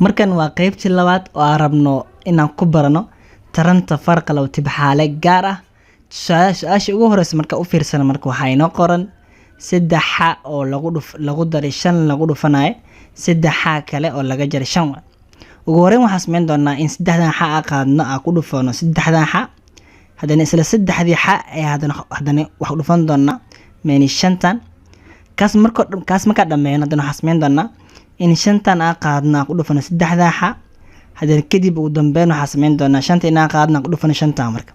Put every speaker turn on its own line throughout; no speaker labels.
Markan waa qeybtii labaad oo aan rabno inaan ku barano taranta farqa laba tibxaale gaar ah. Su-aasha ugu horeysa marka u fiirsana, marka waxaa inoo qoran saddex xa oo lagu dhuf lagu daray shan lagu dhufanayo saddex xa kale oo laga jaray shan. Wa ugu horeyn waxaan sameyn doonaa in saddexdan xa a qaadno, aan ku dhufano saddexdan xa, haddana isla saddexdii xa ee haddana wax dhufan doonaa minus shantan. Kaas markoo kaas markaa dhammeeyno, haddana waxaan sameyn doonaa in shantan aan qaadno, aan ku dhufano saddexdan xa, haddana kadib ugu dambeyn waxaan sameyn doonaa shanta inaan qaadno, aan ku dhufano shantan. Marka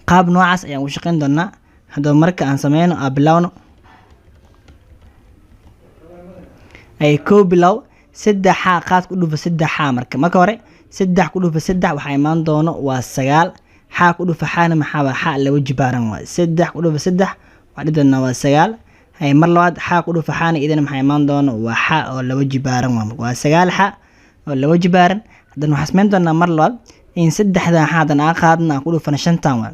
qaab noocaas ayaan u shaqeyn doonaa. Haddaba marka aan sameyno, aan bilowno. Ay kow bilow, saddex xa qaad, ku dhufa saddex xa. Marka hore saddex ku dhufa saddex waxaa imaan doono waa sagaal. Xaa ku dhufa xaana maxaa waa? Xa laba jibaaran waay. Saddex ku dhufa saddex waxaa dhihi doonaa waa sagaal. Hay, mar labaad xaa ku dhufa xaana idana maxaa imaan doono? Waa xa oo laba jibaaran waa. Waa sagaal xa oo laba jibaaran. Haddana waxaa sameyn doonaa mar labaad in saddexdan xa haddana aan qaadno, aan ku dhufano shantan waay.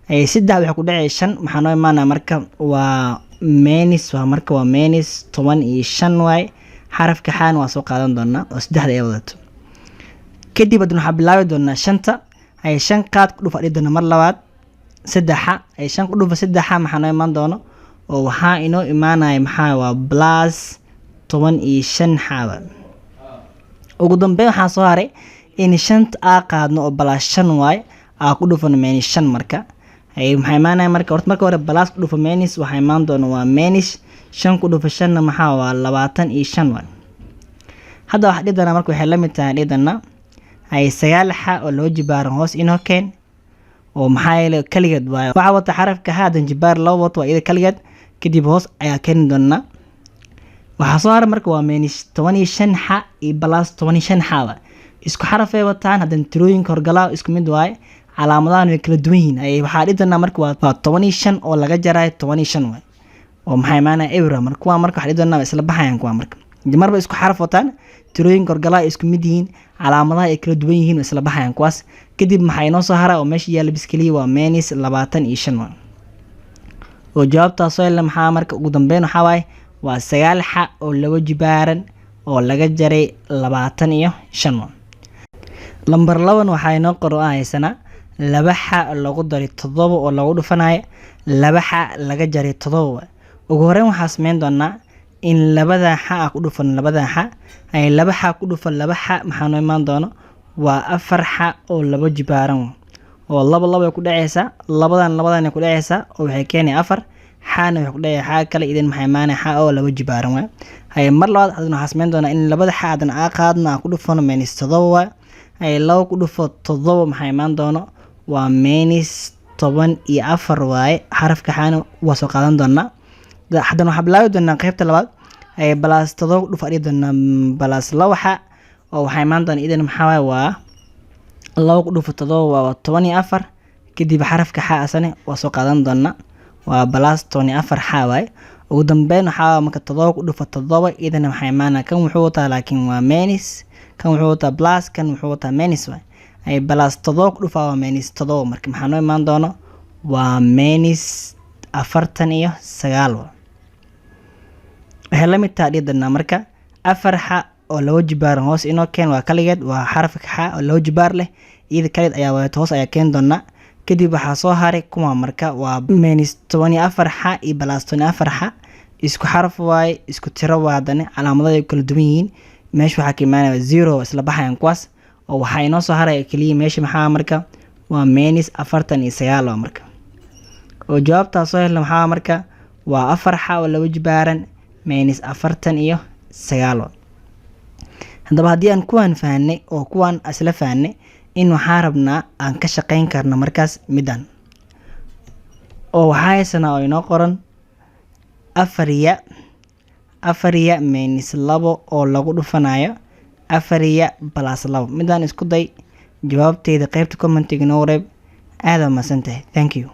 Hay, saddex waxay ku dhacay shan, maxaa noo imaanaa? Marka waa minus, waa marka waa minus 15 waay. Xarafka xaana waa soo qaadan doonaa oo saddexda ay wadato. Kadib haddana waxaa bilaabi doonaa shanta. Hay, shan qaad, ku dhufa dhihi doona mar labaad saddexa. Hay, shan ku dhufa saddexa maxaa noo imaan doono? Oo waxaa inoo imaanaya maxaa? Waa plus 15 xaaba. Ugu dambeyn waxaa soo haray in shanta aa qaadno oo plus shan waay, aa ku dhufano minus shan. Marka hay, maxaa imaanaya? Marka horta marka hore plus ku dhufo minus waxaa imaan doona waa minus. Shan ku dhufo shanna maxaa? Waa 25 waay. Hadda waxaa dhihi doonaa, marka waxay la mid tahay dhihi doonaa, hay, sagaal xa oo loo jibaaran hoos inoo keen, oo maxaa yeelay kaligeed waayo waxaa wata xarafka haadan jibaar laba wato, waa iyada kaligeed. Kadib hoos ayaa keeni doonaa. Waxaa soo haray marka waa minus 15 xa iyo plus 15 xaaba. Isku xarafay wataan, haddana tirooyinka horgalaa isku mid waaye, calaamadahan way kala duwan yihiin. Waxaa dhihi doonaa marka waa 15 oo laga jarayo 15 waay, oo maxaa imaanaya? Eber. Marka kuwaa marka waxaa dhihi doonaa waa isla baxayaan kuwaa. Marka marba isku xaraf wataan, tirooyinka horgalaa isku mid yihiin, calaamadaha ay kala duwan yihiin, waa isla baxayaan kuwaas. Kadib maxaa inoo soo hara oo meesha yaalla bis keliya? Waa minus 25 waay. Oo jawaabtaas soo helna maxaa? Marka ugu dambeyn waxaa waaye waa sagaal xa oo laba jibaaran oo laga jaray 25 waay. Lambar laban waxaa inoo qor oo aan haysanaa laba xa lagu daray toddoba oo lagu dhufanayo laba xa laga jaray toddoba waay. Ugu horeyn waxaa sameyn doonaa in labada xa aan ku dhufano labada xa. Ay laba xa ku dhufan laba xa maxaa noo imaan doono? Waa afar xa oo laba jibaaran waay. Oo laba laba ay ku dhacaysaa, labadan labadan ay ku dhacaysaa, oo waxay keenay afar. Xaana waxay ku dhacay xa kale, idin maxaa imaanaya? Xa oo laba jibaaran waay. Hay, mar labaad hadana waxaa sameyn doonaa in labada xa hadana aan qaadno, aan ku dhufano minus toddoba waay. Hay, laba ku dhufo toddoba maxaa imaan doono? Waa minus 14 waaye. Xarafka xaana waa soo qaadan doonaa. Haddana waxaa bilaabi doonaa qeybta labaad. Hay, plus toddoba ku dhufo dhihi doonaa, plus laba xa, oo waxaa imaan doona idan maxaa waaye? Waa laba ku dhufo toddoba waa 14. Kadib xarafka xa asane waa soo qaadan doonaa, waa plus 14 xa waaye. Ugu dambeyn waxaa marka toddoba ku dhufo toddoba idana maxaa imaanaya? Kan wuxuu wataa laakiin waa minus, kan wuxuu wataa plus, kan wuxuu wataa minus waay. Ay plus toddoba ku dhufaa waa minus toddoba. Marka maxaa noo imaan doono? Waa minus 49 waay. Waxay la mid tahay dhihi doonaa marka afar xa oo laba jibaaran hoos inoo keen, waa kaligeed, waa xarafka xa oo laba jibaar leh, iyada kaligeed ayaa wadato, hoos ayaa keeni doonaa. Kadib waxaa soo haray kuwa, marka waa minus 14 xa iyo plus 14 xa. Isku xaraf waaye, isku tiro waa, haddana calaamadaha ay kala duwan yihiin. Meesha waxaa ka imaanaya zero, isla baxayaan kuwaas, oo waxaa inoo soo haraya keliya meesha maxaa? Marka waa minus 49 waa. Marka oo jawaabtaas soo helna maxaa? Marka waa afar xa oo laba jibaaran minus 49 waa. Haddaba haddii aan kuwaan fahanay oo kuwaan isla fahanay, in waxaa rabnaa aan ka shaqeyn karno markaas middan, oo waxaa haysanaa oo inoo qoran afar ya, afar ya minus labo oo lagu dhufanayo afar ya plus labo. Midaan isku day, jawaabteeda qeybta commentiga inoo wareeb. Aad waa mahadsantahay, thank you.